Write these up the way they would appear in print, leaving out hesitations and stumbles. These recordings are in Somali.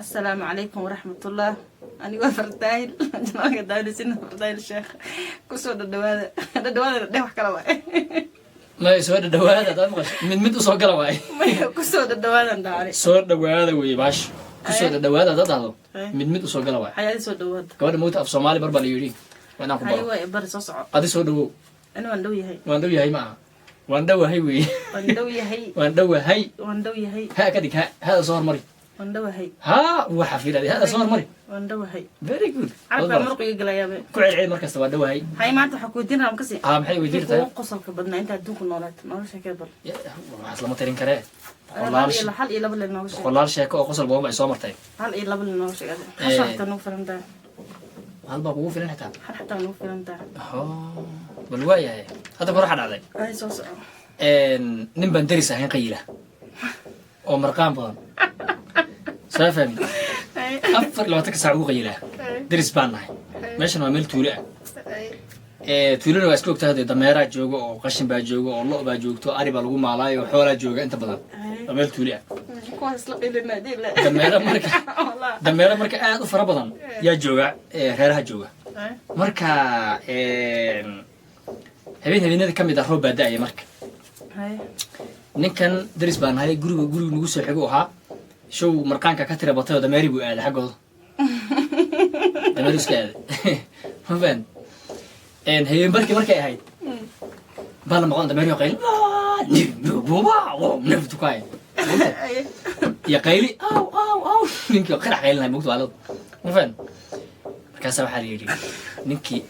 Assalaamu calaykum waraxmatullah. Anigoo Fardaahil janaalka daawlisina, Fardaahil Sheekh, kusoo dhadhawaada. Dhadhawaada dheh, wax kala waay. May, soo dhadhawaada hadaad maqasho, mid mid usoo gala waay. Maya, kusoo dhadhawaadan dhacani. Soo dhawaada wey baash, kusoo dhadhawaada haddaad dhahdo, Ay. mid mid usoo gala waay. Xayaadi soo dhawaada. Gabadha mowta af Soomaali bar baa la yidhi, waa inaan ku Haye. baro. Waay, bari, soo soco. Adi soo dhawow. Ani waan dhow yahay. Waan dhow yahay ma aha, waan dhowahay wey. Waan dhow yahay. Waan dhowahay. Waan dhow yahay. Ha ka dhig, ha hada soo hormari. Waan dhowahay. Ha, waxa fiiradi, hada soo hormari. Waan dhowahay. Very good. Carabkaa muruq iga galayaaba. Ku celceli mar kasta, waa dhowahay. Hay, maanta waxaa kuweydiin rabaa makasi. Ha, maxay weydiin tahay? Kugu qosolka badnaa inta adduunku noolaat, nolosha kee bal. Waxaas lama tirin karee, boqolaal. Hal iyo laba le nooga sheeg. Boqolaal sheeko oo qosol badan ba ay soo martay. Hal iyo laba le nooga sheeg. Hasha xataa nagu filan tahay. Hal baa kugu filan xitaa. Hal xataa nagu filan tahay. Oh, bal waayahay, hadda kor waxaa dhacday. Ay, soo soco. Nin baan deris ahayn, qayila oo marqaan badan, soo fahmi, 24-ka saac ugu qayilaa. Deris baan nahay, meeshan waa meel tuulo ah. Tuulana waa iska ogtahay dee, dameeraa jooga oo qashin baa jooga oo lo' baa joogto, ari baa lagu maalaayo oo xoolaa jooga inta badan. Waa meel tuuli ah. Kuwaas isla qiilinaa dhile. Dameero marka, dameero marka aad u fara badan yaa jooga, reeraha jooga. Marka habeen habeenada ka mid ah roob baa da'aya. Marka ninkan deris baan nahay, guriga nagu soo xigo ahaa. Show marqaanka ka tira batay oo dameeri buu aaday xaggooda, dameeri iska aaday, ma fahan. Habeen barkii markay ahayd baa la maqan dameeri oo qayli naftukaay iyo qayli, aw aw aw, ninkii qarax qaylinay mugta waalad, ma fahan. Markaasaa waxaa la yidhi ninkii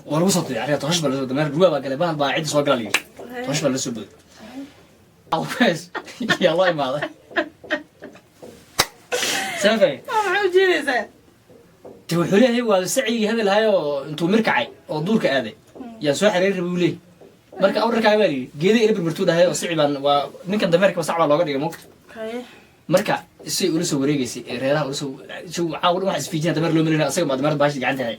waa lagu soo diray arriga, tooshash baa lasoo, dameer ruwa baa galay, bahal baa cidda soo gala la yidhi, tooshash baa lasoo boday, yaa loo imaaday safay. Maxay ujeedaysaa? De wuxuu leeyahay waa sacigii hebel ahay oo intuu mir kacay oo duurka aaday yaan soo xareeri rabay, buu leeyahay. Marka awrarkaa baa layidhi geeda ila berbertuu dhahay oo sici baan waa ninkan dameerka sac baa looga dhigay mogta. Marka isay ula soo wareegaysay ee reeraha ula soo caawa dhan wax isfiijina, dameer loo malinaya asaga baa dameer baashi gacanta hay,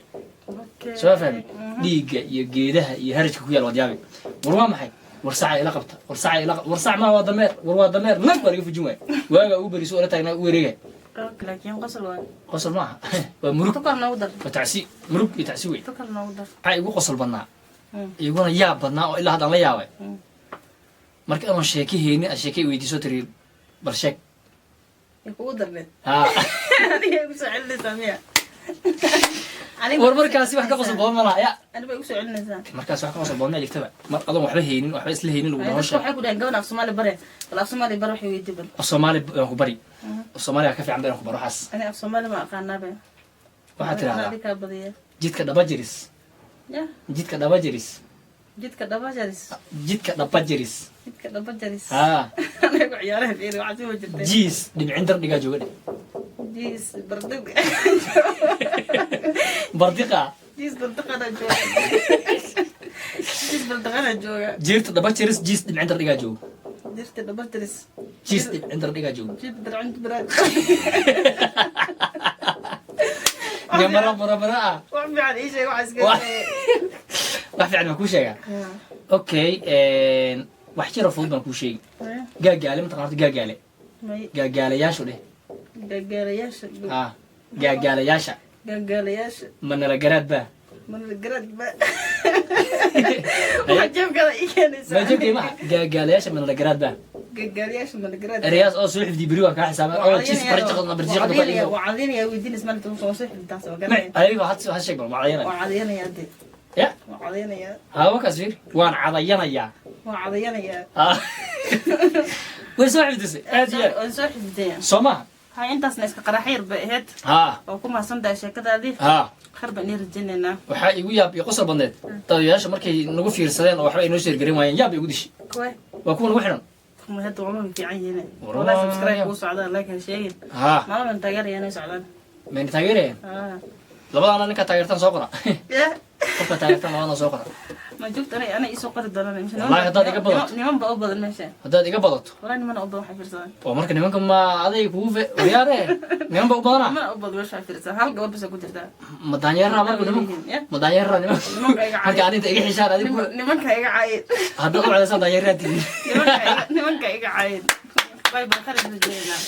soo fahmi, dhiigga iyo geedaha iyo harajka ku yaal waad yaabi. War waa maxay? War saca ila qabta, war saca ila, war sac maa, waa dameer, war waa dameer. Nag baa laga fujin waaya, waagaa ugu beriso ula taagnaa u wareegay. Laakiin qosol waa. Qosol maaha, waa murug. Tukal noogu dar. Waa tacsi, murug iyo tacsi wey. Tukal noogu dar. Waxaa igu qosol badnaa, iguna yaab badnaa oo ilaa haddaan la yaabay, marka anoon sheeke haynin aad sheeke i weydiiso, tiri bal sheeg. Kugu darneed. Ha. Adiga igu soo celinaysaa miya? War markaasi wax ka qosol badan ma laha ya. Aniga igu soo celinaysaa. Markaasi wax ka qosol badan ma jirtaba, mar adoon waxba haynin, waxba isla haynin lagu dhaho Dadka sheeg. waxay ku dhahan gabadha af Soomaali bare, bal af Soomaali bare, waxay weydii bal. Af Soomaali baan ku bari, af Soomaaliga ka fiican baan ku baro waxaas. Ani af Soomaali ma aqaanaabe. Waxaad tidhahdaa Adiga kaa badiya. Jidka dhaba jiris. Ya. Jidka dhaba jiris. Jidka dhaba jaris. Jidka dhaba jiris. Jidka dhaba jaris. Ha. Aniga ku ciyaaraha fiiri, waxaa sii jirtay. Jiis dhibcin dar dhigaa jooga dhe. Jiis bardiq. Bardiqa. Jiis bardiqana jooga, jiis bardiqana jooga. Jiirta dhaba jiris, jiis dhibcin dar dhigaa jooga. Jirta dhaba jaris. Jiis dhibcin dar dhigaa jooga. Jid darcint baraad. Nyamara mara ah. Wax fiican ii sheeg, waxaa iska. Wax fiican baan kuu sheegaa. Okay, wax jiro fudud baan kuu sheegi. Gaagaale mataqan horta? Gaagaale. May. Gaagaalayaashu dheh. Gaagaalayaasha. Ha, gaagaalayaasha. Gaagaalayaasha. Manala garaad baa. Manala garaad ba, waxaa jeebkada ii keenaysaa. Ma jeebkay maha, gaagaalayaasha manala garaad baa. Gaagaalayaasha manala garaad. Ereyaas oo soo xifdi beri waan kaa xisaabay oo jiis barjiqad barjiqad. Waa cadaynaya, weydiinays maalinta soo xifditaas waa garanaya. Ayaga had had sheeg bal, waa cadayanaya. Waa cadaynaya de. Ya. Waa cadaynaya. Ha, wakaas fiir, waan cadayanayaa. Waa cadayanayaa. Ha. Way soo xifdisay aad iyo aad. Waan soo xifdiyay. Soo maha? Ha, intaasna iska qaraxyar bay ahayd. Ha. Oo ku mahadsantahay sheekadaadii. Ha. Khar baan ii rajaynaynaa. Waxaa igu yaab iyo qosol badneed dadayaasha markay nagu fiirsadeen oo waxba ay noo sheergarin waayeen, yaab bay igu dishay. Kuwe? Waa kuwa nagu xidhan. Kuma hadda waa fiican yihiin. War Wallahi subscribe waa. kuu socdaan, like ha sheegin. Ha. Maalin taageeraya inay socdaan. Mayna taageerayaan? Ha. Labadaana ninkaa taageertaan soo qora. Ya. Qofka taageertaan labadana soo qora. Ma joogto, anay isoo qori doonaan mise? Wallahi haddaad iga badato. Niman ba u badan meesha. Haddaad iga badato. Wallahi niman u badan waxay fiirsadaan. Oo marka nimanka ma aday kugu fe waryaare, niman ba u badanaa. Niman u badan meesha waxay fiirsadaan, hal gabadh bas ku jirtaa. Ma daanyeeraa marka nimanku? Ya. Ma daanyeeraa nimanku? Nimanka iga Marka aan inta iga xishaan adigu. Nimanka iga caayin. Haddaad u codaysaan daanyeeraa tihiin. Nimanka iga caayin. Bye bye, khayr rajaynaa.